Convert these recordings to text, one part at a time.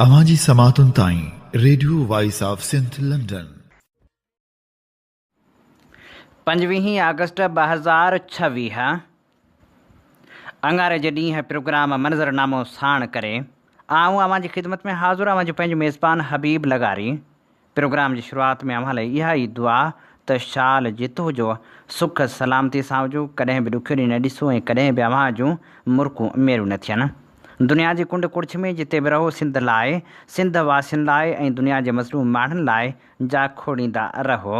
اوهان جي سماعتن تائين radio voice of Sindh London. پنجويهين August 2026 اڱاري جي ڏينهن پروگرام منظرنامو ساڻ ڪري آئون اوهان جي خدمت ۾ حاضر اوهان جو پنهنجو ميزبان حبيب لغاري پروگرام جي شروعات ۾ اوهان لاء اها ئي دعا ته شال جت هجو سک سلامتي سان هجو ڪڏهن به ڏکيو ڏينهن نه ڏسو ۽ ڪڏهن به اوهان جون مرڪون ميريون نه ٿين. دنيا جي ڪنڊ ڪڙڇ ۾ جتي به رهو سنڌ لاء، سنڌ واسين لاء ۽ دنيا جي مظلوم ماڻهن لاء جاکوڙيندا رهو.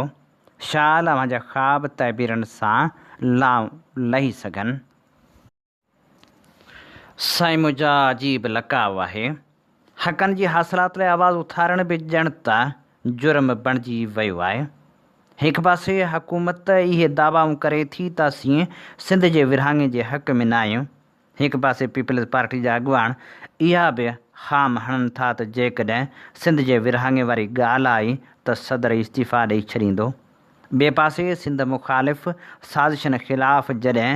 شال اوهان جا خواب تعبيرن سان لانء لهي سگهن. سائين منهنجا عجيب لقاء آهي. حقن جي حاصلات لاء آواز اٿارڻ به ڄڻ ته جرم بڻجي ويو آهي. هڪ پاسي حڪومت اهي دعوائون ڪري ٿي ته اسين سنڌ جي ورهاڱي جي حق ۾ ناهيون، هڪ پاسي پيپلز پارٽي جا اڳواڻ اها به خام هڻن ٿا ته جيڪڏهن سنڌ جي ورهاڱي واري ڳالهه آئي ته صدر استعيفيٰ ڏئي ڇڏيندو. ٻئي پاسي سنڌ مخالف سازشن خلاف جڏهن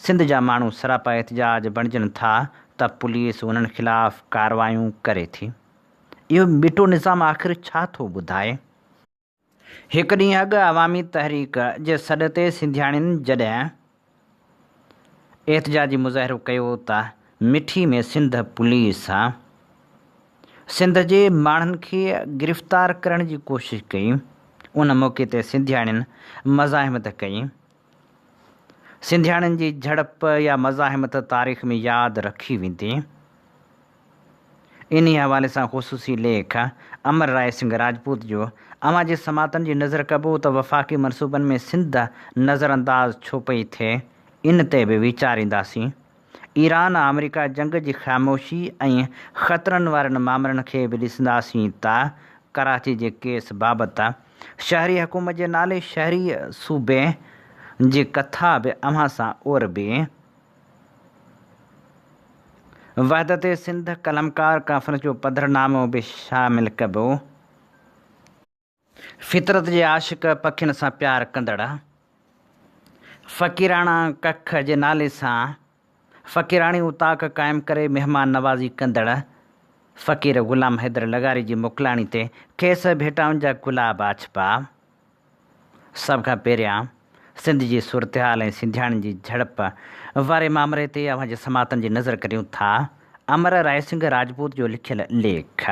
سنڌ جا ماڻهو سراپا احتجاج بڻجن ٿا ته پوليس انهن خلاف ڪارروايون ڪري ٿي. اهو ٻٽو نظام آخر ڇا ٿو ٻڌائي؟ هڪ ڏينهن اڳ عوامي تحريڪ جي سڏ تي سنڌياڻين جڏهن احتجاجي مظاهرو ڪيو ته مٺي ۾ سنڌ پوليس سنڌ جي ماڻهن کي گرفتار ڪرڻ جي ڪوشش ڪئي، ان موقعي تي سنڌياڻين مزاحمت ڪئي. سنڌياڻين جي جهڙپ يا مزاحمت تاريخ ۾ ياد رکي ويندي. انهيء حوالي سان خصوصي ليک امر راء سنگهه راجپوت جو اوهان جي سماعتن جي نظر ڪبو ته وفاقي منصوبن ۾ سنڌ نظرانداز ڇو پئي ٿئي، ان تي به ويچارينداسين. ايران آمريڪا جنگ جي خاموشي ۽ خطرن وارن مامرن کي به ڏسنداسين ته ڪراچي جي ڪيس بابت شهري حڪومت جي نالي شهري صوبي جي ڪٿا به اوهان سان اوربي. وحدت سنڌ قلمڪار ڪانفرنس جو پڌرنامو به شامل ڪبو. فطرت جي عاشق پکين سان پيار ڪندڙ فقيراڻا ڪک جي نالي سان فقيراڻي اوطاق قائم ڪري مهمان نوازي ڪندڙ فقير غلام حيدر لغاري جي موڪلاڻي تي کيس ڀيٽائن جا گلاب آڇبا. سڀ کان پهريان سنڌ جي صورتحال ۽ سنڌياڻين جي جهڙپ واري مامري تي اوهان جي سماعتن جي نظر ڪريون ٿا. امر رائسنگهه راجپوت جو لکيل ليک.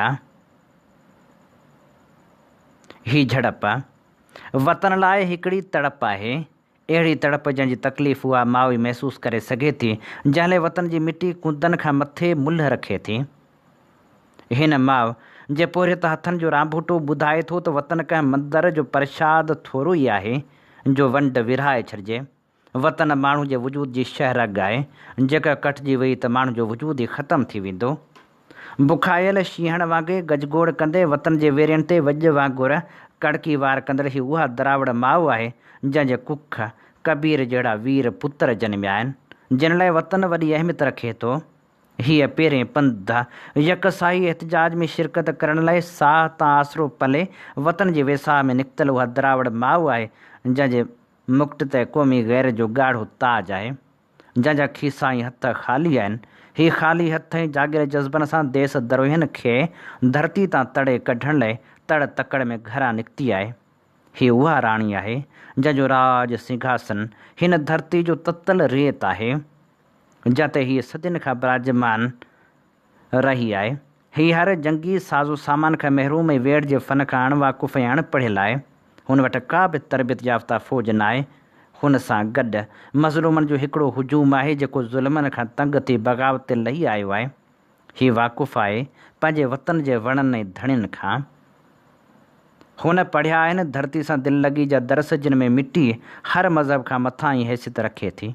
هي جهڙپ وطن لاء هڪڙي تڙپ آهي. اهڙي تڙپ جنهن جي تڪليف اها ماء ئي محسوس ڪري سگهي ٿي، جنهن لاء وطن جي مٽي ڪندن کان مٿي ملهه رکي ٿي. هن ماء جي پورهيت هٿن جو رانڀوٽو ٻڌائي ٿو ته وطن ڪنهن مندر جو پرشاد ٿورو ئي آهي جو ونڊ ورهائي ڇڏجي. وطن ماڻهو جي وجود جي شهه رڳ آهي، جيڪا ڪٽجي وئي ته ماڻهو جو وجود ئي ختم ٿي ويندو. بکايل شينهڻ وانگي گجگوڙ ڪندي وطن جي ويرين تي وڄ وانگر ڪڙڪي وار ڪندڙ هي اها دراوڙ ماء آهي، جنهن جي ڪک ڪبير جهڙا وير پتر جنميا آهن، جن لاء وطن وڏي اهميت رکي ٿو. هيء پهرين پنڌ يڪساهي احتجاج ۾ شرڪت ڪرڻ لاء ساهه تان آسرو پلي وطن جي ويساهه ۾ نڪتل اها دراوڙ ماء آهي، جنهن جي مڪٽ تي قومي غيرت جو ڳاڙهو تاج آهي، جنهن جا کيسا ۽ هٿ خالي آهن. هي خالي هٿ ۽ جاڳيل جذبن سان ديس دروهين کي ڌرتي تان تڙي ڪڍڻ لاء تڙ تڪڙ ۾ گهران نڪتي آهي. هي اها راڻي آهي، جنهن جو راڄ سنگهاسن هن ڌرتي جو تتل ريت آهي. جتي هيء صدين کان براجمان رهي آهي. هيء هر جنگي ساز و سامان کان محروم ۽ ويڙهه جي فن کان اڻ واقف ۽ اڻ پڙهيل آهي. هن وٽ ڪا به تربيت يافته فوج ناهي. هن سان گڏ مظلومن جو هڪڙو هجوم آهي، جيڪو ظلمن کان تنگ ٿي بغاوت تي لهي آيو آهي. هي واقف آهي پنهنجي وطن جي وڻن ۽ ڌڻين کان. هن پڙهيا آهن ڌرتي سان دل لڳي جا درس جن ۾ مٽي هر مذهب کان مٿانهين حيثيت رکي ٿي.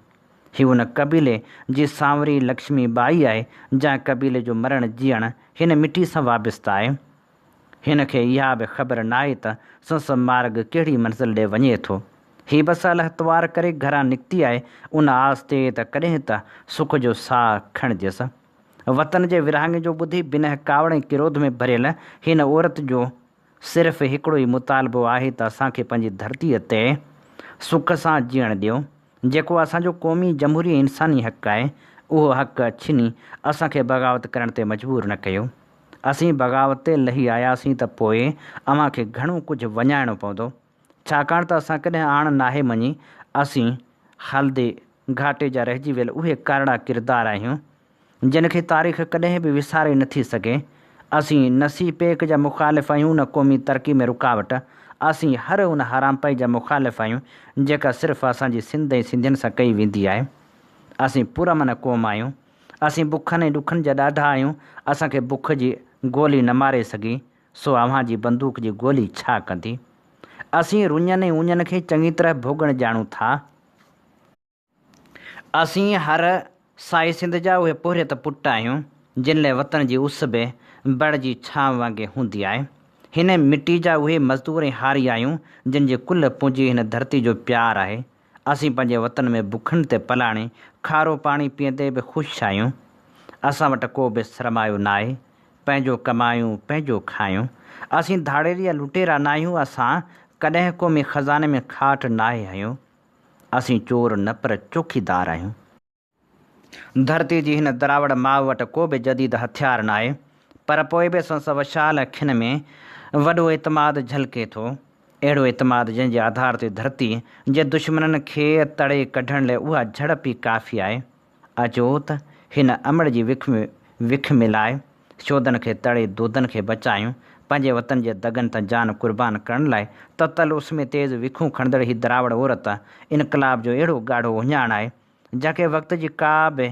هي ان قبيلي جي سانوري لڪشمي ٻائي آهي، جنهن قبيلي جو مرڻ جيئڻ هن مٽي سان وابسته آهي. هن کي اها به خبر ناهي ته سندس مارڳ ڪهڙي منزل ڏي وڃي ٿو. هي بس الهتوار ڪري گهران نڪتي آهي، ان آس تي ته ڪڏهن ته سک جو ساهه کڻجيس. وطن جي ورهاڱي جو ٻڌي بنهه ڪاوڙ ۽ ڪروڌ ۾ ڀريل هن عورت جو صرف هڪڙو ئي مطالبو آهي ته اسان کي پنهنجي ڌرتيء تي سک سان جيئڻ ڏيو، جيڪو اسان جو قومي، جمهوري ۽ انساني حق آهي، اهو حق ڇني اسان کي بغاوت ڪرڻ تي مجبور نه ڪيو. اسين بغاوت تي لهي آياسين ته پوء اوهان کي گهڻو ڪجهه وڃائڻو پوندو. ڇاڪاڻ ته اسان ڪڏهن آڻ ناهي مڃي. اسين هلدي گهاٽي جا رهجي ويل اهي ڪارڙا ڪردار آهيون، جن کي تاريخ ڪڏهن به وساري نٿي سگهي. اسين نه سي پيڪ جا مخالف آهيون نه قومي ترقي ۾ رڪاوٽ. اسين هر ان حرامپائي جا مخالف آهيون، جيڪا صرف اسان جي سنڌ ۽ سنڌين سان ڪئي ويندي آهي. اسين پرامن قوم آهيون. اسين بکن ۽ ڏکن جا ڏاڍا آهيون، اسان کي بک جي گولي نه ماري سگهي، سو اوهان جي بندوق جي گولي ڇا ڪندي؟ اسين رڃن ۽ اڃن کي چڱي طرح ڀوڳڻ ڄاڻون ٿا. اسين هر سائي سنڌ جا اهي پورهيت پٽ آهيون، جن لئه وطن جي اس به بڙ جي ڇانو وانگي هوندي آهي. هن مٽي جا اهي مزدور ۽ هاري آهيون، جن جي ڪل پونجي هن ڌرتي جو پيار آهي. اسين پنهنجي وطن ۾ بکن تي پلاڻي کارو پاڻي پيئندي به خوش آهيون. اسان وٽ ڪو به سرمايو ناهي. پنهنجو ڪمايون، پنهنجو کايون. اسين ڌاڙيل يا لٽيرا ناهيون، اسان ڪڏهن قومي خزاني ۾ کاٽ ناهي هنيو. اسين چور نه پر چوڪيدار آهيون. ڌرتي جي هن دراوڙ ماء وٽ ڪو به جديد هٿيار ناهي، پر پوء به سندس وشال اکين ۾ وڏو اعتماد جهلڪي ٿو. اهڙو اعتماد جنهن جي آڌار تي ڌرتي جي دشمنن کي تڙي ڪڍڻ لئه اها جهڙپ ئي ڪافي آهي. اچو ته هن امڙ جي وک ۾ وک ملائي شودن کي تڙي دودن کي بچايون. پنهنجي وطن جي دڳن تان جان قربان ڪرڻ لاء تتل اس ۾ تيز وکون کڻندڙ هي دراوڙ عورت انقلاب جو اهڙو ڳاڙهو اهڃاڻ آهي، جنهن کي وقت جي ڪا به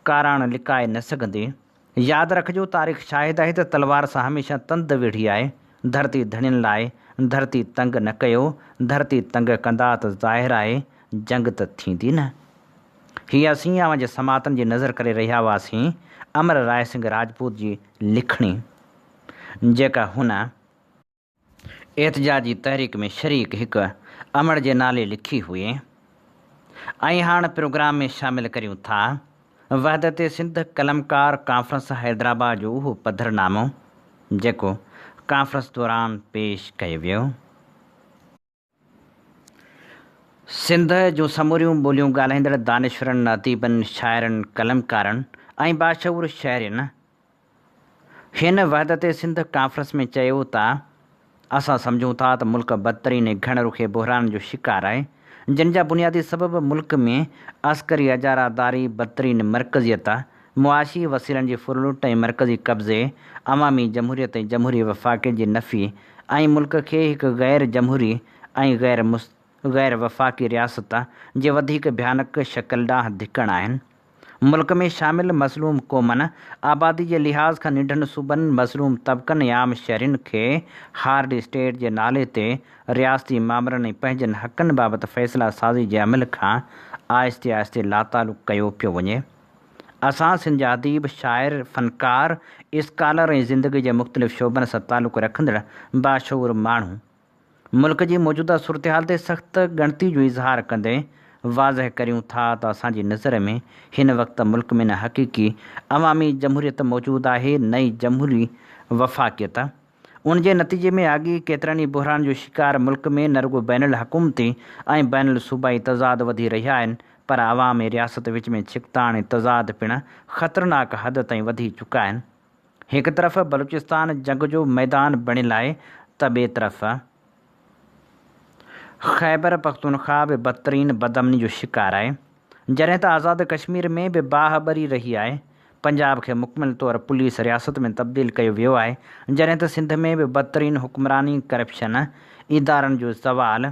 ڪاراڻ لڪائي نه سگهندي. ياد رکجو تاريخ شاهد آهي ته تلوار سان هميشه تند وڙهي آهي. ڌرتي ڌڻين لاء ڌرتي تنگ نه ڪيو، ڌرتي تنگ ڪندا ته ظاهر آهي جنگ ته ٿيندي نه. هي اسين اوهان جي سماعتن جي نظر ڪري رهيا هئاسين امر راء سنگهه راجپوت جي لکڻي جيڪا هن احتجاجي تحريڪ ۾ شريڪ هڪ امڙ جي نالي لکي هئي ۽ هاڻ پروگرام ۾ شامل ڪريون ٿا وحدت سنڌ قلمڪار ڪانفرنس حيدرآباد جو اهو پڌرنامو جيڪو ڪانفرنس دوران پيش ڪيو ويو. سنڌ جون سموريون ٻوليون ڳالهائيندڙ دانشورن، اديبن، شاعرن، قلمڪارن ۽ باشعور شهرين هن وحدت سنڌ ڪانفرنس ۾ چيو ته اسان سمجهون ٿا ته ملڪ بدترين ۽ گهڻ رخي بحرانن جو شڪار آهي، جن جا بنيادي سبب ملڪ ۾ عسڪري اجاره داري، بدترين مرڪزيت، معاشي وسيلن جي ڦرلٽ ۽ مرڪزي قبضي، عوامي جمهوريت ۽ جمهوري وفاقيت جي نفي ۽ ملڪ کي هڪ غير جمهوري ۽ غير غير وفاقي رياست جي وڌيڪ ڀيانڪ شڪل ڏانهن ڌڪڻ آهن. ملڪ ۾ شامل مظلوم قومن، آبادي جي لحاظ کان ننڍن صوبن، مظلوم طبقن ۽ عام شهرين کي هارڊ اسٽيٽ جي نالي تي رياستي مامرن ۽ پنهنجن حقن بابت فيصلا سازي جي عمل کان آهستي آهستي لاتعلق ڪيو پيو وڃي. اسان سنڌ جا اديب، شاعر، فنڪار، اسڪالر ۽ زندگي جي مختلف شعبن سان تعلق رکندڙ باشعور ماڻهو، ملڪ جي موجوده صورتحال تي سخت ڳڻتي جو اظهار ڪندي واضح ڪريون ٿا ته اسان جي نظر ۾ هن وقت ملڪ ۾ نه حقيقي عوامي جمهوريت موجود آهي نه ئي جمهوري وفاقيت. ان جي نتيجي ۾ اڳ ئي ڪيترن ئي بحرانن جو شڪار ملڪ ۾ نه رڳو بين الحڪومتي ۽ بين الصوبائي تضاد وڌي رهيا آهن پر عوام ۽ رياست وچ ۾ ڇڪتاڻ ۽ تضاد پڻ خطرناڪ حد تائين وڌي چڪا آهن. هڪ طرف بلوچستان جنگ جو ميدان بڻيل آهي ته ٻئي طرف خيبر پختونخواهه به بدترين بدامني جو شڪار آهي، جڏهن ته آزاد ڪشمير ۾ به باهه ٻري رهي آهي، پنجاب کي مڪمل طور پوليس رياست ۾ تبديل ڪيو ويو آهي، جڏهن ته سنڌ ۾ به بدترين حڪمراني، ڪرپشن، ادارن جو زوال،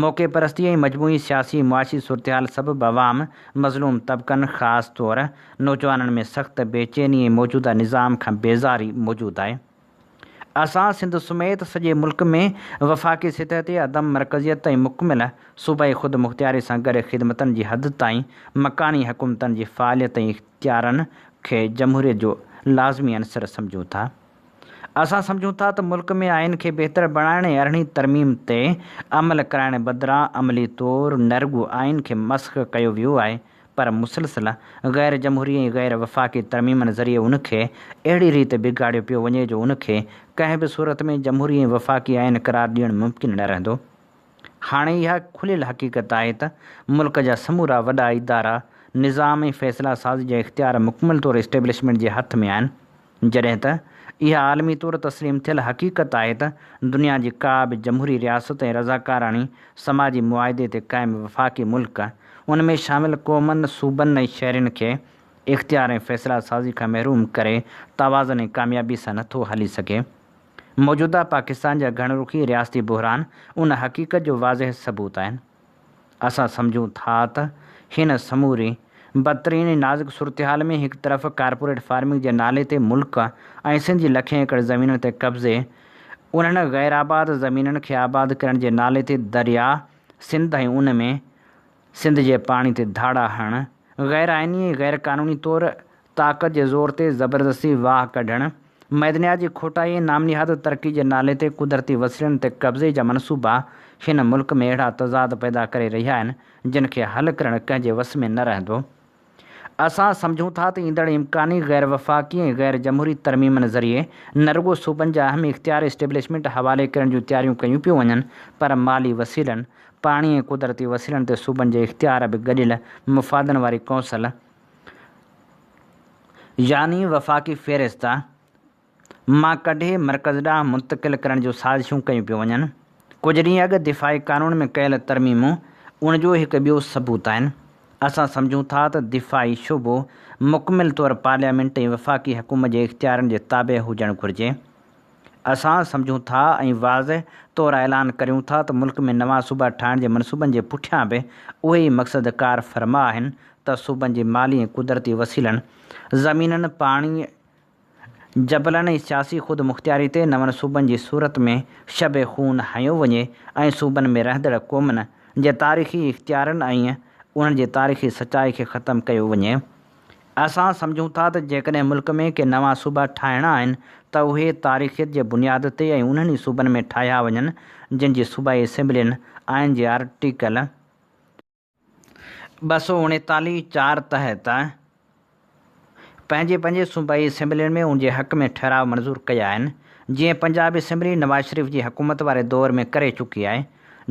موقعي پرستي ۽ مجموعي سياسي ۽ معاشي صورتحال سبب عوام، مظلوم طبقن خاص طور نوجوانن ۾ سخت بيچيني ۽ موجوده نظام کان بيزاري موجود آهي. اسان سنڌ سميت سڄي ملڪ ۾ وفاقي سطح تي عدم مرڪزيت ۽ مڪمل صوبائي خودمختياري سان گڏ خدمتن جي حد تائين مڪاني حڪومتن جي فعاليت ۽ اختيارن کي جمهوريت جو لازمي عنصر سمجهون ٿا. اسان سمجهون ٿا ته ملڪ ۾ آئين کي بهتر بڻائڻ ۽ ارڙهين ترميم تي عمل ڪرائڻ بدران عملي طور نه رڳو آئين کي مسخ ڪيو ويو آهي پر مسلسل غير جمهوري ۽ غير وفاقي ترميمن ذريعي ان کي اهڙي ريت بگاڙيو پيو وڃي جو ان کي ڪنهن به صورت ۾ جمهوري ۽ وفاقي آئين قرار ڏيڻ ممڪن نه رهندو. هاڻي اها کليل حقيقت آهي ته ملڪ جا سمورا وڏا ادارا، نظام ۽ فيصلا سازي جا اختيار مڪمل طور اسٽيبلشمينٽ جي هٿ ۾ آهن. جڏهن ته اها عالمي طور تسليم ٿيل حقيقت آهي ته دنيا جي ڪا به جمهوري رياست ۽ رضاڪاراڻي سماجي معاهدي تي قائم وفاقي ملڪ ان ۾ شامل قومن، صوبن ۽ شهرين کي اختيار ۽ فيصلا سازي کان محروم ڪري توازن ۽ ڪاميابي سان نٿو هلي سگهي. موجوده پاڪستان جا گهڻ رخي رياستي بحران ان حقيقت جو واضح ثبوت آهن. اسان سمجهون ٿا ته هن سموري بدترين ۽ نازڪ صورتحال ۾ هڪ طرف ڪارپوريٽ فارمنگ جي نالي تي ملڪ ۽ سنڌ جي لکين ايڪڙ زمينن تي قبضي، انهن غيرآباد زمينن کي آباد ڪرڻ جي نالي تي درياء سنڌ ۽ ان ۾ سنڌ جي پاڻي تي ڌاڙا هڻڻ، غير آئيني ۽ غير قانوني طور طاقت جي زور تي زبردستي واهه ڪڍڻ، معدنيات جي کوٽائي ۽ نام نهاد ترقي جي نالي تي قدرتي وسيلن تي قبضي جا منصوبا هن ملڪ ۾ اهڙا تضاد پيدا ڪري رهيا آهن، جن کي حل ڪرڻ ڪنهن جي وس ۾ نه رهندو. اسان سمجهون ٿا ته ايندڙ امڪاني غير وفاقي ۽ غير جمهوري ترميمن ذريعي نه رڳو صوبن جا اهم اختيار اسٽيبلشمينٽ حوالي ڪرڻ جون تياريون ڪيون پيون وڃن پر مالي وسيلن، پاڻي ۽ قدرتي وسيلن تي صوبن جي اختيار به گڏيل مفادن واري ڪونسل يعني وفاقي فهرست مان ڪڍي مرڪز ڏانهن منتقل ڪرڻ جون سازشون ڪيون پيون وڃن. ڪجهه ڏينهن اڳ دفاعي قانون ۾ ڪيل ترميمون ان جو هڪ ٻيو ثبوت آهن. اسان سمجهون ٿا ته دفاعي شعبو مڪمل طور پارليامينٽ ۽ وفاقي حڪومت جي اختيارن جي تابع هجڻ گهرجي. اسان سمجهون ٿا ۽ واضح طور اعلان ڪريون ٿا ته ملڪ ۾ نوان صوبا ٺاهڻ جي منصوبن جي پٺيان به اهي ئي مقصد ڪار فرما آهن ته صوبن جي مالي ۽ قدرتي وسيلن، زمينن، پاڻي، جبلن ۽ سياسي خودمختياري تي نون صوبن جي صورت ۾ شب خون هنيو وڃي ۽ صوبن ۾ رهندڙ قومن جي تاريخي اختيارن ۽ انهن جي تاريخي سچائي کي ختم ڪيو وڃي. اسان سمجهون ٿا ته جيڪڏهن ملڪ ۾ ڪي نوان صوبا ٺاهڻا آهن ته اهي تاريخيت جي بنياد تي ۽ انهن ئي صوبن ۾ ٺاهيا وڃن جن جي صوبائي اسيمبلين آئين جي آرٽيڪل 239 چار تحت پنهنجي پنهنجي صوبائي اسيمبلين ۾ ان جي حق ۾ ٺهراء منظور ڪيا آهن، جيئن پنجاب اسيمبلي نواز شريف جي حڪومت واري دور ۾ ڪري چڪي آهي،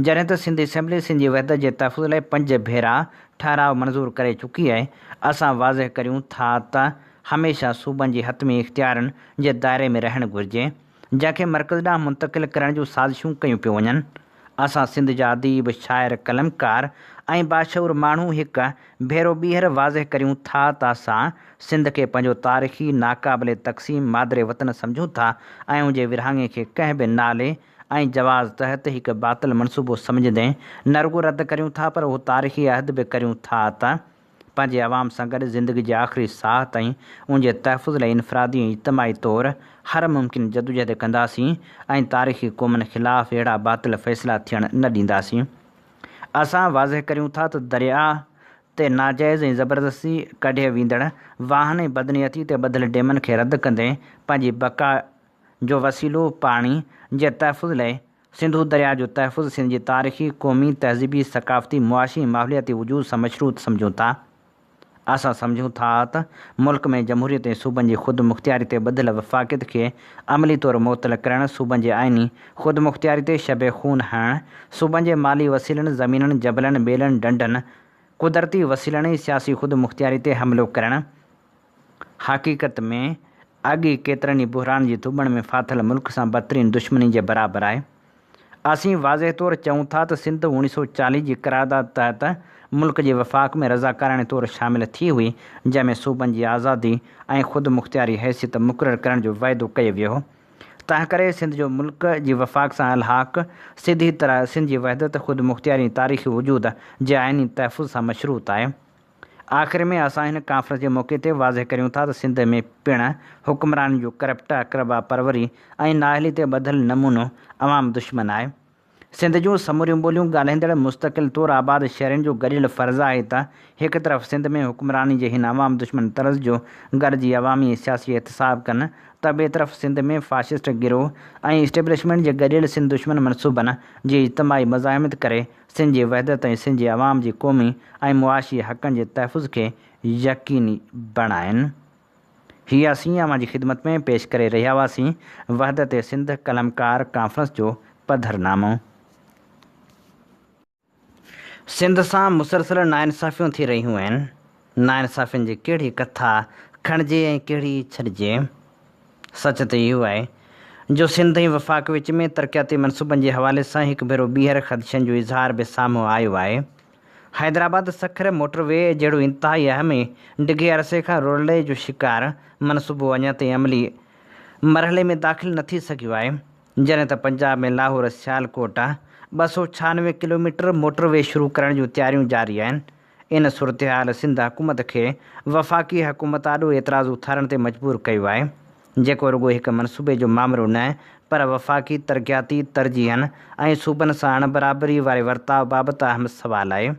جڏهن ته سنڌ اسيمبلي سنڌ جي وحدت جي تحفظ لاء پنج ڀيرا ٺهراء منظور ڪري چڪي آهي، اسان واضح ڪريون ٿا ته هميشه صوبن جي حتمي اختيارن جي دائري ۾ رهڻ گهرجي، جنهن کي مرڪز ڏانهن منتقل ڪرڻ جون سازشون ڪيون پيون وڃن. اسان سنڌ جا اديب، شاعر، قلمڪار ۽ باشعور ماڻهو هڪ ڀيرو ٻيهر واضح ڪريون ٿا ته اسان سنڌ کي پنهنجو تاريخي، ناقابل تقسيم مادر وطن سمجهون ٿا ۽ ان جي ورهاڱي کي ڪنهن به نالي ۽ جواز تحت هڪ باطل منصوبو سمجهندي نه رڳو رد ڪريون ٿا پر اهو تاريخي عهد به ڪريون ٿا ته پنهنجي عوام سان گڏ زندگي جي آخري ساهه تائين ان جي تحفظ لاء انفرادي ۽ اجتماعي طور هر ممڪن جدوجهد ڪنداسين ۽ تاريخي قومن خلاف اهڙا باطل فيصلا ٿيڻ نه ڏينداسين. اسان واضح ڪريون ٿا ته درياهه تي ناجائز ۽ زبردستي ڪڍي ويندڙ واهن ۽ بدنيتي تي ٻڌل ڊيمن کي رد ڪندي پنهنجي بقا جو وسيلو پاڻي جي تحفظ لاء سنڌو درياء جو تحفظ سنڌ جي تاريخي، قومي، تهذيبي، ثقافتي، معاشي ۽ ماحولياتي وجود سان مشروط سمجهون ٿا. اسان سمجهون ٿا ته ملڪ ۾ جمهوريت ۽ صوبن جي خودمختياري تي ٻڌل وفاقيت کي عملي طور معطل ڪرڻ، صوبن جي آئيني خودمختياري تي شب خون هڻڻ، صوبن جي مالي وسيلن، زمينن، جبلن، ٻيلن، ڍنڍن، قدرتي وسيلن ۽ سياسي خودمختياري تي حملو ڪرڻ، حقيقت ۾ اڳ ئي ڪيترن ئي بحرانن جي ڌٻڻ ۾ ڦاٿل ملڪ سان بدترين دشمني جي برابر آهي. اسين واضح طور چئون ٿا ته سنڌ 1940 جي قرارداد تحت ملڪ جي وفاق ۾ رضاڪاراڻي طور شامل ٿي هئي، جنهن ۾ صوبن جي آزادي ۽ خودمختياري حيثيت مقرر ڪرڻ جو وعدو ڪيو ويو هو. تنهنڪري سنڌ جو ملڪ جي وفاق سان الحاق سڌي طرح سنڌ جي وحدت، خودمختياري ۽ تاريخي وجود جي آئيني تحفظ سان مشروط آهي. آخر ۾ اسان هن ڪانفرنس جي موقعي تي واضح ڪريون ٿا ته سنڌ ۾ پڻ حڪمراني جو ڪرپٽ، اقربا پروري ۽ نااهلي تي ٻڌل نمونو عوام دشمن آهي. سنڌ جون سموريون ٻوليون ڳالهائيندڙ مستقل طور آباد شهرين جو گڏيل فرض آهي ته هڪ طرف سنڌ ۾ حڪمراني جي هن عوام دشمن طرز جو گڏجي عوامي ۽ سياسي احتساب ڪن ته ٻئي طرف سنڌ ۾ فاشسٽ گروهه ۽ اسٽيبلشمينٽ جي گڏيل سنڌ دشمن منصوبن جي اجتماعي مزاحمت ڪري سنڌ جي وحدت ۽ سنڌ جي عوام جي قومي ۽ معاشي حقن جي تحفظ کي يقيني بڻائين. هي اسين اوهان جي خدمت ۾ پيش ڪري رهيا هئاسين وحدت سنڌ قلمڪار ڪانفرنس جو پڌرنامو. سنڌ سان مسلسل ناانصافيون ٿي رهيون آهن. ناانصافين جي ڪهڙي ڪٿا کڻجي ۽ ڪهڙي ڇڏجي. سچ ته اهو آهي جو سنڌ ۽ وفاق وچ ۾ ترقياتي منصوبن جي حوالي سان هڪ ڀيرو ٻيهر خدشن جو اظهار به سامهون آيو آهي. حيدرآباد سکر موٽر وي جهڙو انتهائي اهم ۽ ڊگهي عرصي کان رولڙي جو شڪار منصوبو اڃا تائين عملي مرحلي ۾ داخل نه ٿي سگهيو آهي، جڏهن ته Punjab ۾ Lahore Sialkot 296 kilometre motor V شروع ڪرڻ جون تياريون جاري آهن. ان صورتحال سنڌ حڪومت کي وفاقي حڪومت آڏو اعتراض اٿارڻ تي مجبور ڪيو آهي، جيڪو رڳو هڪ منصوبي جو مامرو نه پر وفاقي ترقياتي ترجيحن ۽ صوبن سان اڻبرابري واري ورتاء بابت اهم سوال آهي.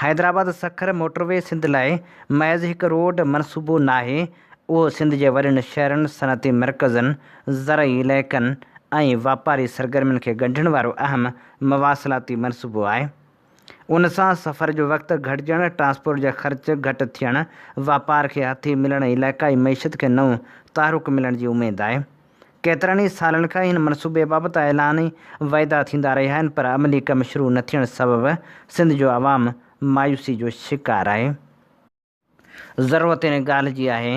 حيدرآباد سکر موٽروي سنڌ لاء محض هڪ روڊ منصوبو ناهي، اهو سنڌ جي وڏن شهرن، صنعتي مرڪزن، زرعي علائقن ۽ واپاري سرگرمين کي ڳنڍڻ وارو اهم مواصلاتي منصوبو آهي. ان سان سفر جو وقت گهٽجڻ، ٽرانسپورٽ جا خرچ گهٽ ٿيڻ، واپار کي هٿي ملڻ ۽ علائقائي معيشت کي نئون تحرڪ ملڻ جي اميد آهي. ڪيترن ئي سالن کان هن منصوبي بابت اعلان ۽ وعدا ٿيندا رهيا آهن پر عملي ڪم شروع نه ٿيڻ سبب سنڌ جو عوام مايوسي جو شڪار آهي. ضرورت ان ڳالهه جي آهي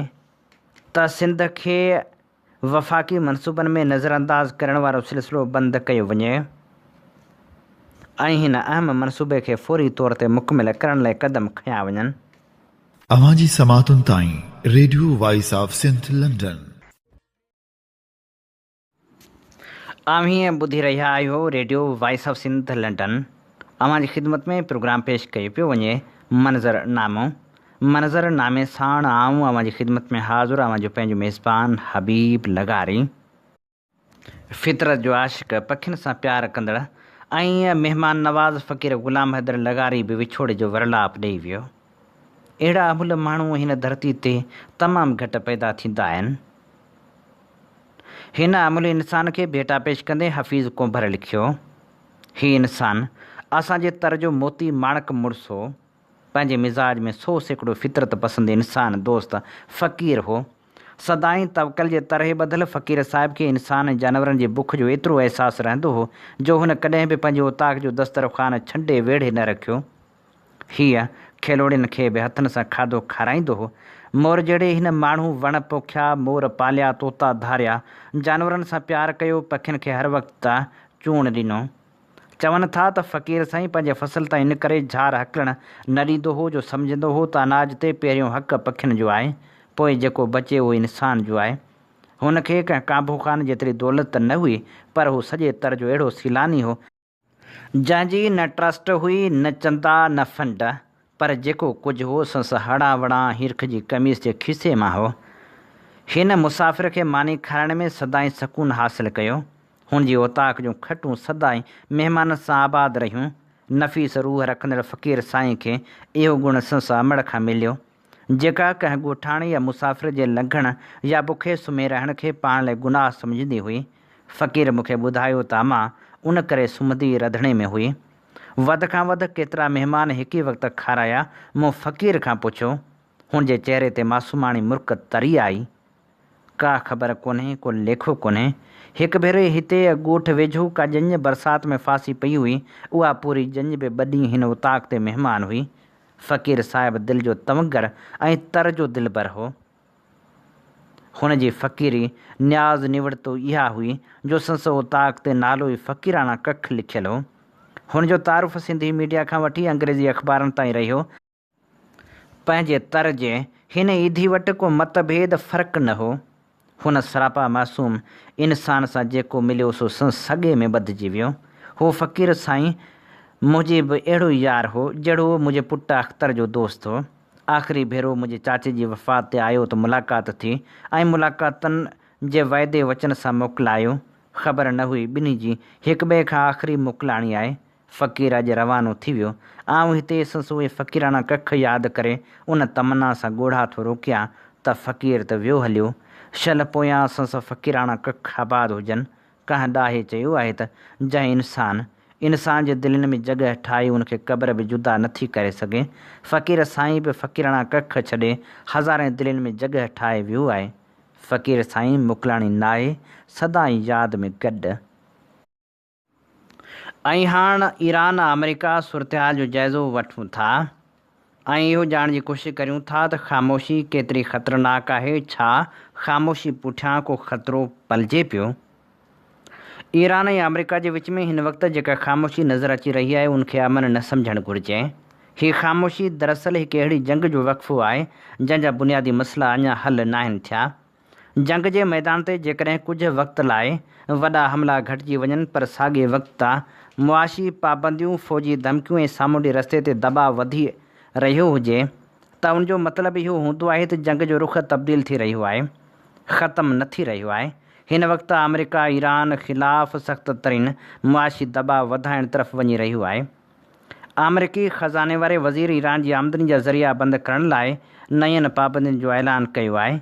ته سنڌ کي وفاقي منصوبن ۾ نظرانداز ڪرڻ وارو سلسلو بند ڪيو وڃي ۽ هن اهم منصوبي کي فوري طور تي مڪمل ڪرڻ لاء قدم کنيا وڃن. اوهان جي سماعتن تائين radio voice of Sindh London. اوهين ٻڌي رهيا آهيو radio voice of Sindh London اوهان جي خدمت ۾ پروگرام پيش ڪيو پيو وڃي منظر نامو منظر نامي ساڻ آئون اوهان جي خدمت ۾ حاضر اوهان جو پنهنجو ميزبان حبيب لغاري. فطرت جو عاشق، پکين سان پيار ڪندڙ ۽ مهمان نواز فقير غلام حيدر لغاري به وڇوڙي جو ورلاپ ڏئي ويو. اهڙا املهه ماڻهو هن ڌرتي تي تمام گهٽ پيدا ٿيندا آهن. هن املهه انسان کي ڀيٽا پيش ڪندي حفيظ ڪنڀر لکيو، هي انسان اسان جي تر جو موتي ماڻڪ مڙس هو. پنهنجي مزاج ۾ 100% فطرت پسند انسان دوست فقير هو. سدائين توڪل جي طرحي ٻڌل فقير صاحب کي انسان ۽ جانورن جي بک جو ايترو احساس رهندو هو جو هن ڪڏهن به پنهنجي اوطاق جو دسترخوان ڇنڊي ويڙهي نه رکيو. هيء کيلوڙين کي به هٿن سان کاڌو کارائيندو هو. مور جهڙي هن ماڻهو وڻ پوکيا، مور پاليا، طوطا ڌاريا، جانورن سان پيار ڪيو، پکين کي هر وقت چوڻ ڏنو. چون ٿا ته فقير سائين پنهنجي فصل تان ان ڪري جھار هڪلڻ نه ڏيندو هو جو سمجهندو هو ته اناج تي پهريون حق پکين جو آهي، پوء جيڪو بچي اهو انسان جو آهي. هن کي ڪنهن ڪانڀو خان جيتري دولت ته نه هئي، پر هو سڄي تر جو اهڙو سيلاني هو، جنهن جي نه ٽرسٽ هئي، نه چندا، نه فنڊ، پر جيڪو ڪجهه هو سنس هڙان وڙان هيرک جي قميص جي کيسي مان هو. هن مسافر کي ماني کارائڻ ۾ سدائين سڪون حاصل ڪيو. هن جي اوطاق جون کٽون سدائين مهمانن سان آباد رهيون. نفيس روح رکندڙ فقير سائين کي اهو گڻ سنس امڙ کان مليو. جيڪا ڪنهن ڳوٺاڻي يا مسافر جي لنگهڻ يا بکئي سمهي رهڻ کي پاڻ لاء گناهه سمجهندي هئي. فقير مون کي ٻڌايو ته امان ان ڪري سمهندي ئي رڌڻي ۾ هئي. وڌ کان وڌ ڪيترا مهمان هڪ ئي وقت کارايا؟ مون فقير کان پڇيو. هن جي چهري تي معصوماڻي مرڪ تري آئي. ڪا خبر ڪونهي، ڪو ليکو ڪونهي. هڪ ڀيري هتي ڳوٺ ويجهو ڪا ڄڃ برسات ۾ ڦاسي پئي هئي. اها پوري ڄڃ به ٻه ڏينهن هن اوطاق تي مهمان هئي. فقير صاحب دل جو تونگر ۽ تر جو دلبر هو. هن جي فقيري نياز نوڙتو اها هئي جو سندس اوطاق تي نالو ئي فقيراڻا ڪک لکيل هو. هن جو تعارف سنڌي ميڊيا کان وٺي انگريزي اخبارن تائين رهيو. پنهنجي تر جي هن ايڌي وٽ ڪو مت ڀيد فرق نه هو. هن سراپا معصوم انسان سان جيڪو مليو سو سنس سڳي ۾ ٻڌجي ويو. هو فقير سائين منهنجي به اهڙو ئي يار هو، جهڙو منهنجي پٽ اختر جو دوست هو. آخري ڀيرو منهنجي چاچي جي وفات تي آيو ته ملاقات ٿي ۽ ملاقاتن جي وعدي وچن سان موڪلايو. خبر نه هئي ٻنهي جي هڪٻئي کان آخري موڪلاڻي آهي. فقير اڄ روانو ٿي ويو. آئون هتي سنس اهي فقيراڻا ڪک ياد ڪري ان تمنا سان ڳوڙها ٿو روڪيان ته فقير ته ويو هليو. شل پويان سنس فقيراڻا ڪک آباد هجن. ڪنهن ڏاهي چيو آهي ته جنهن انسان، انسان جي دلين ۾ جڳهه ٺاهي ان کي قبر به جدا نه ٿي ڪري سگهي. فقير سائين به فقيراڻا ڪک ڇڏي هزارين دلين ۾ جڳهه ٺاهي ويو آهي. فقير سائين موڪلاڻي ناهي، سدائين ياد ۾ گڏ. ۽ هاڻ ايران آمريڪا صورتحال جو جائزو وٺون ٿا. ۽ اهو ڄاڻڻ جي ڪوشش ڪريون ٿا ته خاموشي ڪيتري خطرناڪ آهي، ڇا خاموشي پٺيان ڪو خطرو پلجي پيو؟ ايران ۽ آمريڪا جي وچ ۾ هن وقت جيڪا خاموشي نظر اچي رهي آهي ان کي امن نه سمجهڻ گهرجي. هي خاموشي دراصل هڪ اهڙي جنگ جو وقفو آهي جنهن جا بنيادي مسئلا اڃا حل ناهن ٿيا. جنگ جي ميدان تي جيڪڏهن ڪجهه وقت لاء وڏا حملا گهٽجي وڃن پر ساڳئي وقت معاشي پابنديون، فوجي ڌمڪيون ۽ سامونڊي رستي تي دٻاء وڌي رهيو هجي ته ان جو مطلب اهو هوندو آهي ته جنگ جو رخ تبديل ٿي رهيو آهي، ختم نه ٿي رهيو آهي. هن وقت آمريڪا ايران خلاف سخت ترين معاشي دٻاء وڌائڻ طرف وڃي رهيو آهي. آمريڪي خزاني واري وزير ايران جي آمدني جا ذريعا بند ڪرڻ لاء نين پابندين جو اعلان ڪيو آهي،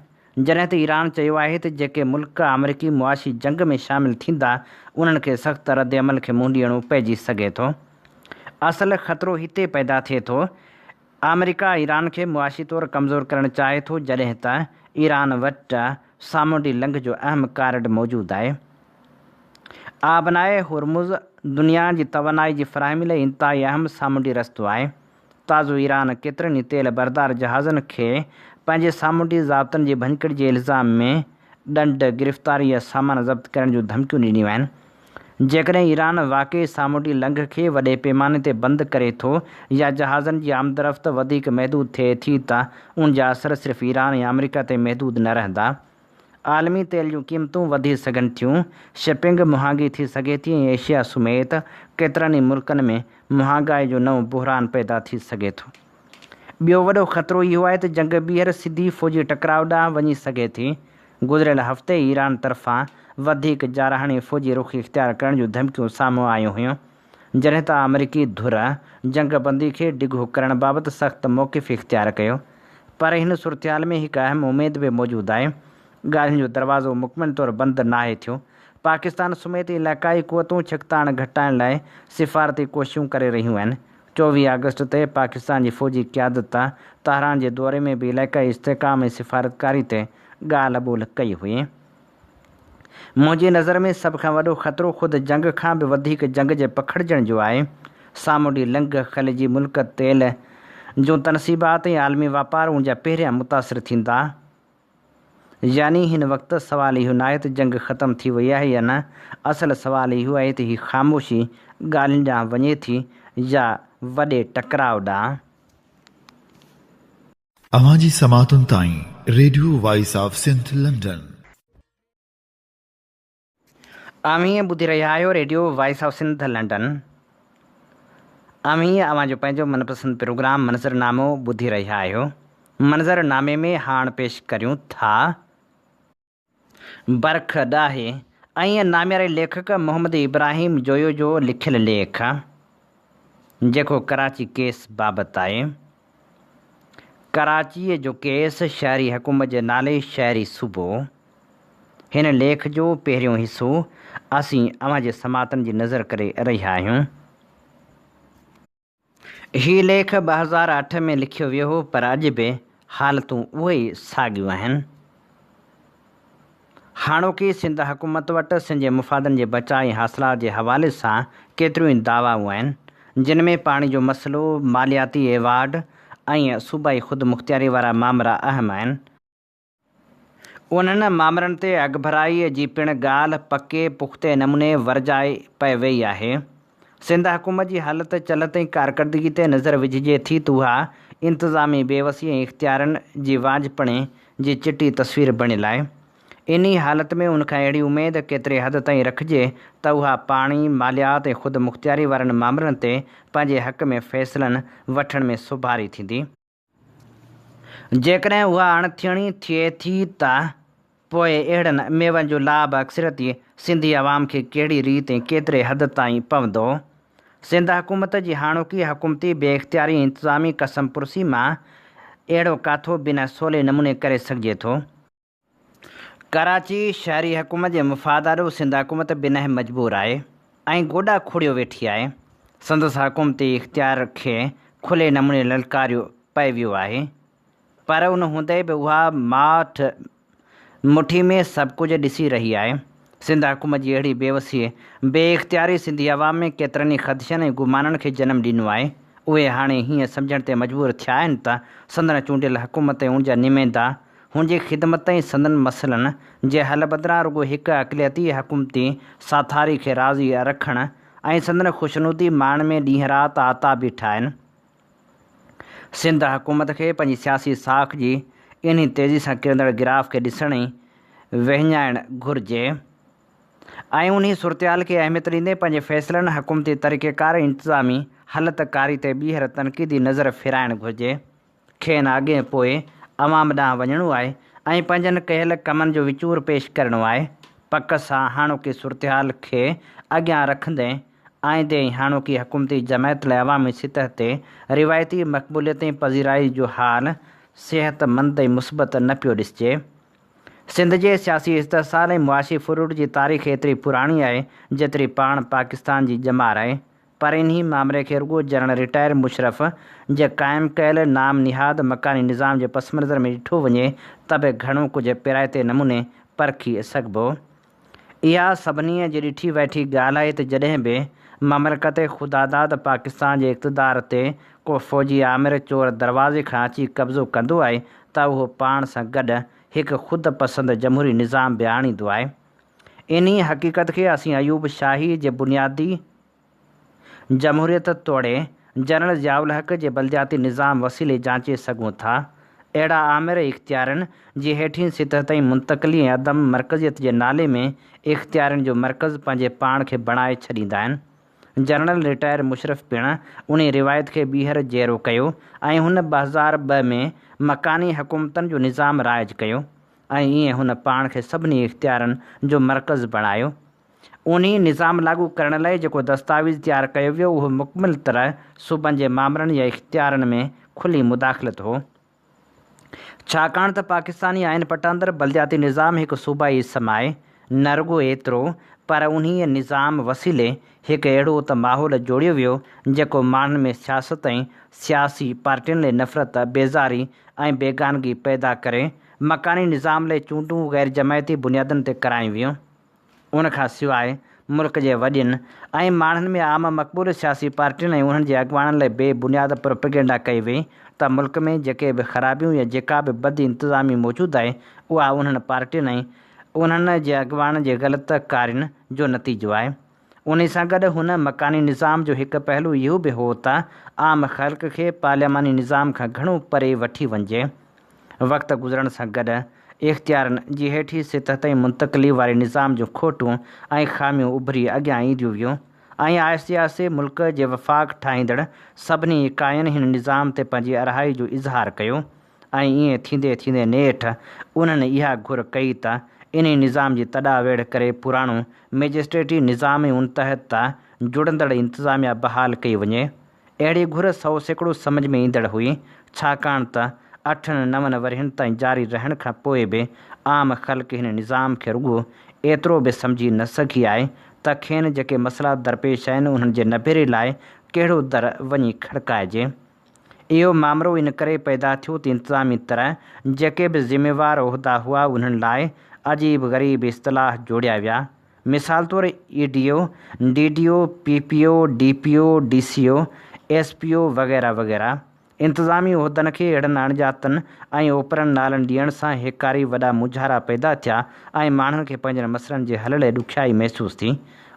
جڏهن ته ايران چيو آهي ته جيڪي ملڪ آمريڪي معاشي جنگ ۾ شامل ٿيندا انهن کي سخت ردعمل کي منهن ڏيڻو پئجي سگهي ٿو. اصل خطرو هتي پيدا ٿئي ٿو، آمريڪا ايران کي معاشي طور ڪمزور ڪرڻ چاهي ٿو جڏهن ته ايران وٽ سامونڊي لنگهه جو اهم ڪارڊ موجود آهي. آبنائي هرمز دنيا جي توانائي جي فراهمي لاء انتهائي اهم سامونڊي رستو آهي. تازو ايران ڪيترن ئي تيل بردار جهازن کي پنهنجي سامونڊي ضابطن جي ڀڃڪڙي جي الزام ۾ ڏنڊ، گرفتاري يا سامان ضبط ڪرڻ جون ڌمڪيون ڏنيون آهن. جيڪڏهن ايران واقعي سامونڊي لنگهه کي وڏي پيماني تي بند ڪري ٿو يا جهازن جي آمدرفت وڌيڪ محدود ٿئي ٿي ته ان جا اثر صرف ايران ۽ آمريڪا تائين محدود نه رهندا. عالمي تيل جون قيمتون وڌي سگهن ٿيون، شپنگ مهانگي ٿي سگهي ٿي ۽ ايشيا سميت ڪيترن ئي ملڪن ۾ مهانگائي جو نئون بحران پيدا ٿي سگهي ٿو. ٻيو وڏو خطرو اهو آهي ته جنگ ٻيهر سڌي فوجي ٽڪراء ڏانهن وڃي سگهي ٿي. گذريل هفتي ايران طرفان وڌيڪ جارحاڻي فوجي رخ اختيار ڪرڻ جون ڌمڪيون سامهون آيون هيون، جڏهن ته آمريڪي ڌر جنگ بندي کي ڊگهو ڪرڻ بابت سخت موقف اختيار ڪيو. پر هن صورتحال ۾ هڪ اهم اميد به موجود آهي. ڳالهين جو دروازو مڪمل طور بند ناهي ٿيو. پاڪستان سميت علائقائي قوتون ڇڪتاڻ گهٽائڻ لاء سفارتي ڪوششون ڪري رهيون آهن. 24 آگسٽ تي پاڪستان جي فوجي قيادت تهران جي دوري ۾ به علائقائي استحڪام ۽ سفارتڪاري تي ڳالهه ٻولهه ڪئي هئي. منهنجي نظر ۾ سڀ کان وڏو خطرو خود جنگ کان به وڌيڪ جنگ جي پکڙجڻ جو آهي. سامونڊي لنگهه، خليجي ملڪ، تيل جون تنصيبات ۽ عالمي واپار ان جا پهريان متاثر ٿيندا. يعني هن وقت سوال اهو ناهي ته جنگ ختم ٿي وئي آهي يا نه، اصل سوال اهو آهي ته هي خاموشي ڳالهين ڏانهن وڃي ٿي يا وڏي ٽڪراء ڏانهن. اوهان جي سماعتن تائين radio voice of Sindh London. اوهين ٻڌي رهيا آهيو radio voice of Sindh London. اوهين اوهان جو پنهنجو من پسند پروگرام منظر نامو ٻڌي رهيا آهيو. منظر نامي ۾ هاڻ پيش ڪريون ٿا. برک ڏاهي ۽ نامياري ليکڪ محمد ابراهيم جويو جو لکيل ليک، جيڪو ڪراچي ڪيس بابت آهي. ڪراچيء جو ڪيس شهري حڪومت جي نالي شهري صوبو. هن ليک جو پهريون حصو اسين اوهان جي سماعتن جي نظر ڪري رهيا آهيون. هي ليک 2008 ۾ لکيو ويو هو پر اڄ به حالتون اهي ئي ساڳيون آهن. هاڻوڪي سنڌ حڪومت وٽ سنڌ جي مفادن جي بچاء ۽ حاصلات جي حوالي سان ڪيتريون ئي دعوائون آهن، جن ۾ پاڻي جو مسئلو، مالياتي ايوارڊ ۽ صوبائي خودمختياري وارا مامرا اهم آهن. انهن مامرن تي اڳڀرائيء جي پڻ ڳالهه پڪي پختي نموني ورجائي پئي ويئي آهي. سنڌ حڪومت جي هلت چلت ۽ ڪارڪردگي تي نظر وجهجي ٿي ته اها انتظامي بيوسي ۽ اختيارن جي وانجهپڻي جي چٽي تصوير بڻيل آهي. انهي حالت ۾ ان کان اهڙي اميد ڪيتري حد تائين رکجي ته اها پاڻي، ماليات ۽ خودمختياري وارن مامرن تي پنهنجي حق ۾ فيصلن وٺڻ ۾ سوڀاري ٿيندي. جيڪڏهن اها اڻ ٿيڻي ٿئي ٿي ته پوء اهڙن ميون جو لاڀ اڪثريتي سنڌي عوام کي ڪهڙي ريت ۽ ڪيتري حد تائين پوندو؟ سنڌ حڪومت جي هاڻوڪي حڪومتي بي اختياري ۽ انتظامي ڪسمپرسي مان اهڙو ڪاٿو بنهه سولي نموني ڪري سگهجي ٿو. ڪراچي شهري حڪومت جي مفاد آڏو سنڌ حڪومت بنهه مجبور آهي ۽ گوڏا کوڙيو ويٺي آهي. سندس حڪومتي اختيار کي کلي نموني للڪاريو پئي ويو آهي پر ان هوندي به اها ماٺ مٺي ۾ سڀ ڪجهه ڏسي رهي آهي. سنڌ حڪومت جي اهڙي بيوسي، بي اختياري سنڌي عوام ۾ ڪيترن ئي خدشن ۽ گمانن کي جنم ڏنو آهي. اهي هاڻي هيئن سمجهڻ تي مجبور ٿيا آهن ته سندن چونڊيل حڪومت ۽ ان جا نمائندا هن جي خدمت ۽ سندن مسئلن جي حل بدران رڳو هڪ اقليتي حڪومتي ساٿاري کي راضي رکڻ ۽ سندن خوشنودي ماڻڻ ۾ ڏينهن رات آتا بيٺا آهن. سنڌ حڪومت کي پنهنجي سياسي ساک جي انهي تيزي سان ڪرندڙ گراف کي ڏسڻ ۽ وهڃائڻ گهرجي. ۽ انهي صورتحال کي اهميت ڏيندي پنهنجي فيصلن، حڪومتي طريقيڪار ۽ انتظامي هلت ڪاري تي ٻيهر تنقيدي نظر ڦيرائڻ گهرجي. کين اڳي پوء عوام ڏانهن وڃڻو آهي ۽ پنهنجن ڪيل ڪمن جو وچور پيش ڪرڻو آهي. پڪ سان هاڻوڪي صورتحال کي اڳيان رکندي آئيندي ۽ هاڻوڪي حڪومتي جماعت لاء عوامي سطح تي روايتي مقبوليت ۽ پذيرائي جو حال صحتمند ۽ مثبت نه پيو ڏسجي. سنڌ جي سياسي استحصال ۽ معاشي ڦرلٽ جي تاريخ ايتري پراڻي آهي، جيتري پاڻ پاڪستان جي ڄمار آهي. پر انهي مامري کي رڳو جنرل رٽائر مشرف جي قائم ڪيل نام نهاد مڪاني نظام جي پس منظر ۾ ڏٺو وڃي ته به گهڻو ڪجهه پيرائتي نموني پرکي سگهبو. اها سڀني جي ڏٺي وائٺي ڳالهه آهي ته جڏهن به مملڪت خداداد پاڪستان جي اقتدار تي ڪو فوجي آمر چور دروازي کان اچي قبضو ڪندو آهي ته اهو پاڻ سان گڏ هڪ خود پسند جمهوري نظام به آڻيندو آهي. انهي حقيقت کي اسين ايوب شاهي جي بنيادي جمهوريت توڙي جنرل ضياء الحق جي بلدياتي نظام وسيلي جانچي سگهون ٿا. اهڙا آمر اختيارين جي هيٺين سطح تائين منتقلي ۽ عدم مرڪزيت جي نالي ۾ اختيارين جو مرڪز پنهنجي پاڻ کي بڻائي ڇڏيندا آهن. جنرل رٽائر مشرف پڻ انهي روايت کي ٻيهر جيئرو ڪيو ۽ هن 2002 ۾ مڪاني حڪومتن جو نظام رائج ڪيو ۽ ائين هن پاڻ کي سڀني اختيارن جو مرڪز بڻايو. انهي نظام لاڳو ڪرڻ لاء جيڪو دستاويز تيار ڪيو ويو اهو مڪمل طرح صوبن جي مامرن يا اختيارن ۾ کلي مداخلت هو. ڇاڪاڻ ته پاڪستاني آئين پٽاندر بلدياتي نظام هڪ صوبائي اسم آهي. نه رڳو ايترو پر انهيء نظام وسيلي هڪ اهڙو ته ماحول جوڙيو ويو جيڪو ماڻهن ۾ سياست ۽ سياسي پارٽين لئي نفرت، بيزاري ۽ بيگانگي پيدا ڪري مڪاني نظام لئي چونڊون غير جماعتي بنيادن تي ڪرايون ويون. ان کان سواء ملڪ جي وڏين ۽ ماڻهن ۾ عام مقبول سياسي پارٽين ۽ انهن جي اڳواڻن لاء بي بنياد پروپيگنڊا ڪئي وئي ته ملڪ ۾ جيڪي به خرابيون يا جيڪا به بد انتظامي موجود آهي اها انهن پارٽين ۽ انهن جي اڳواڻن جي غلط ڪارين جو نتيجو آهي. انهي سان گڏ هن مڪاني نظام جو هڪ پهلو اهو به هو ته عام خلق کي پارلياماني نظام کان گهڻو پري وٺي وڃجي. وقت گذرڻ سان گڏ اختيارن جي هيٺين سطح تائين منتقلي واري نظام جون کوٽون ۽ خاميون اڀري اڳيان اينديون ويون ۽ آهستي آهستي ملڪ جي وفاق ٺاهيندڙ سڀني اڪائين هن نظام تي پنهنجي ارهائي جو اظهار ڪيو ۽ ائين ٿيندي ٿيندي نيٺ انهن اها گهر ڪئي ته انهي نظام جي تڏا ويڙهه ڪري پراڻو مئجسٽريٽي نظام ۽ ان تحت جڙندڙ انتظاميا بحال ڪئي وڃي. اهڙي گهر 100% سمجهه ۾ ايندڙ هئي، ڇاڪاڻ ته اٺن نون ورهين تائين جاري رهڻ کان پوء به عام خلق هن نظام کي رڳو ايترو به سمجهي نه سگهي آهي ته کين جيڪي مسئلا درپيش آهن انهن جي نبيري لاء ڪهڙو در وڃي کڙڪائجي. اهو مامرو ان ڪري پيدا ٿيو ته انتظامي طرح جيڪي به ذميوار عهدا هئا انهن لاء عجيب غريب اصطلاح جوڙيا ويا. مثال طور E D O, D D O, P P O, D P O, D C O, S P O وغيره وغيره. انتظامي عهدن کي اهڙن اڻڄاتن ۽ اوپرن نالن ڏيڻ سان هيڪاري وڏا مونجهارا پيدا ٿيا ۽ ماڻهن کي پنهنجن مسئلن جي حل لئه ڏکيائي محسوس ٿي.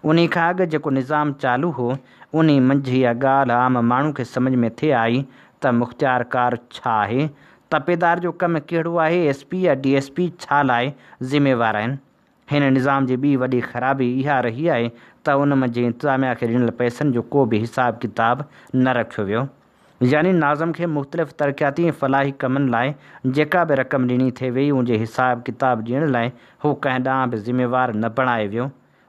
انهي کان اڳ جيڪو نظام چالو هو، انهي منجهه اها ڳالهه عام ماڻهو کي سمجهه ۾ ٿي آئي ته مختيارڪار ڇا آهي؟ تپيدار جو ڪم ڪهڙو آهي؟ ايس پي يا ڊي ايس پي ڇا لاء ذميوار آهن؟ هن نظام جي ٻي وڏي خرابي اها رهي آهي ته ان منجهه انتظاميا کي ڏنل پئسن جو ڪو به حساب ڪتاب نه رکيو ويو. يعني ناظم کي مختلف ترقياتي ۽ فلاحي ڪمن لاء جيڪا به رقم ڏني ٿي ويئي ان جي حساب ڪتاب ڏيڻ لاء هو ڪنهن ڏانهن به ذميوار نه بڻايو ويو.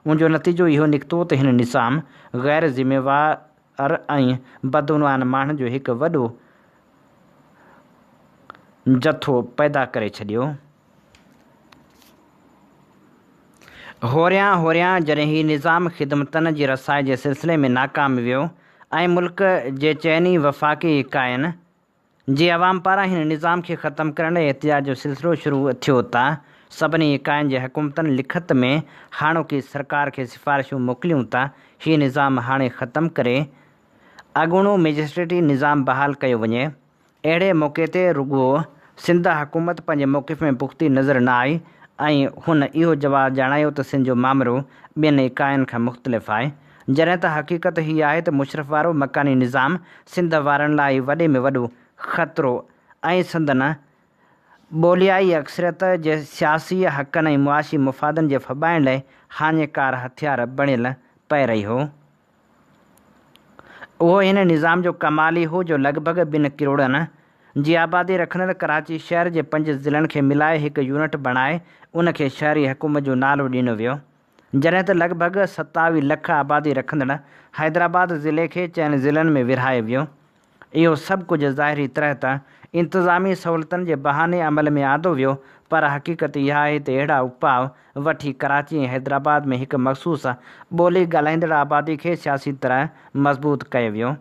ان جو نتيجو اهو نڪتو ته هن نظام غير ذميوار ۽ بدعنوان ماڻهن جو هڪ وڏو جٿو پيدا ڪري ڇڏيو. هوريان هوريان جڏهن هي نظام خدمتن جي رسائي جي سلسلي ۾ ناڪام ويو ۽ ملڪ جي چئني وفاقي اڪائين جي عوام پاران هن نظام کي ختم ڪرڻ لاء احتجاج جو سلسلو شروع ٿيو ته سڀني اڪائين جي حڪومتن لکت ۾ هاڻوڪي سرڪار کي سفارشون موڪليون ته هي نظام هاڻي ختم ڪري اڳوڻو مئجسٽريٽي نظام بحال ڪيو وڃي. اهڙي موقعي تي رڳو سنڌ حڪومت پنهنجي موقف ۾ پختي نظر نه آئي ۽ هن اهو جواز ڄاڻايو ته سنڌ جو مامرو ٻين اڪائين کان مختلف آهي. جڏهن ته حقيقت هيء آهي ته مشرف وارو مڪاني نظام سنڌ وارن لاء ئي وڏي ۾ وڏو خطرو ۽ سندن ٻوليائي اڪثريت جي سياسي حقن ۽ معاشي مفادن جي ڦٻائڻ لئه هاڃيڪار هٿيار بڻيل پئي رهيو. اهو هن نظام جو ڪمال ئي هو جو لڳ ڀڳ ٻن ڪروڙن جي آبادي رکندڙ ڪراچي شهر جي پنج ضلعن کي ملائي هڪ يونٽ بڻائي ان کي شهري حڪومت جو نالو ڏنو ويو. جڏهن ته لڳ ڀڳ 27 لک آبادي رکندڙ حيدرآباد ضلعي کي چئن ضلعن ۾ ورهايو ويو. اهو سڀ ڪجهه ظاهري طرح ته انتظامي سهولتن جي بهاني عمل ۾ آندو ويو پر حقيقت اها آهي ته اهڙا اپاء وٺي ڪراچي ۽ حيدرآباد ۾ هڪ مخصوص ٻولي ڳالهائيندڙ آبادي کي سياسي طرح مضبوط ڪيو ويو.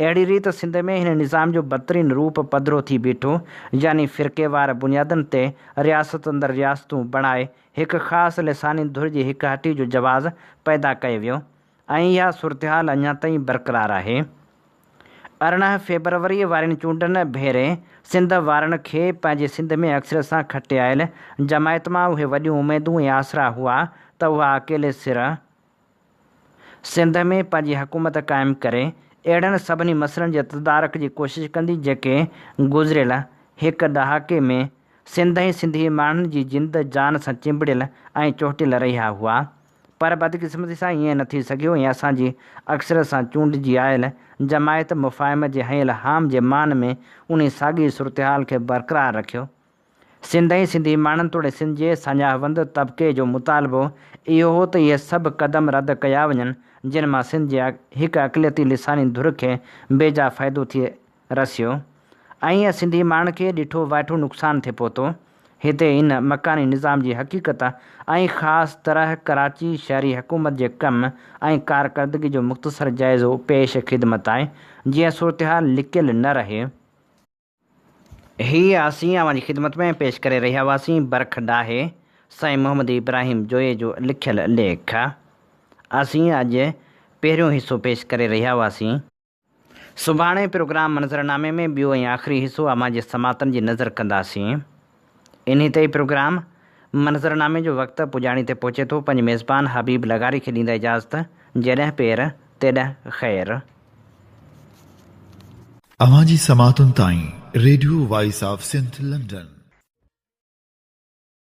اهڙي ريت سنڌ ۾ هن نظام جو بدترين روپ پڌرو ٿي بيٺو يعني فرقيوار بنيادن تي رياست اندر رياستون بڻائي هڪ خاص لساني ڌر جي هڪ هٽي جو جواز پيدا ڪيو ويو ۽ اها صورتحال اڃا تائين برقرار آهي. 18 فيبروريء وارين چونڊن ڀيري سنڌ وارن کي پنهنجي سنڌ ۾ اڪثريت سان کٽي آيل جماعت مان اهي وڏيون اميدون ۽ آسرا هئا ته اها اڪيلي سر سنڌ ۾ پنهنجي حڪومت قائم ڪري اهڙن سڀني مسئلن جي تدارڪ جي ڪوشش ڪندي جيڪي گذريل هڪ ڏهاڪي ۾ سنڌ ۽ سنڌي ماڻهن جي جند جان سان چنبڙيل ۽ چهٽيل رهيا هئا. پر بدقسمتي سان ائين نه ٿي سگهيو ۽ اسان جي اڪثريت سان چونڊجي آيل جماعت مفاهمت جي هنيل هام جي مان ۾ انهي ساڳي صورتحال کي برقرار رکيو. سنڌ ۽ سنڌي ماڻهن توڙي سنڌ جي ساڃاهه وند طبقي جو مطالبو اهو هو ته اهي سڀ قدم رد ڪيا وڃن جن مان سنڌ جي هڪ اقليتي لساني ڌر کي بيجا فائدو ٿي رسيو ۽ سنڌي ماڻهن کي ڏٺو وائٺو نقصان ٿي پهتو. هتي ان مڪاني نظام جي حقيقت ۽ خاص طرح ڪراچي شهري حڪومت جي ڪم ۽ ڪارڪردگي جو مختصر جائزو پيش خدمت آهي، جيئن صورتحال لڪيل نه رهي. هي اسين اوهان جي خدمت ۾ پيش ڪري رهيا هئاسين برک ڏاهي سائين محمد ابراهيم جويي جو لکيل ليک. اسين اڄ پهريون حصو پيش ڪري رهيا هئاسين. سڀاڻي پروگرام منظرنامي ۾ ٻيو ۽ آخري حصو اوهان جي سماعتن جي نظر ڪنداسين. انهي تي ئي پروگرام منظرنامي جو وقت پڄاڻي تي پهچي ٿو. پنهنجي ميزبان حبيب لغاري کي ڏيندا اجازت. جيڏهن پير تيڏهن خير. اوهان جي سماعتن تائين radio voice of Sindh London.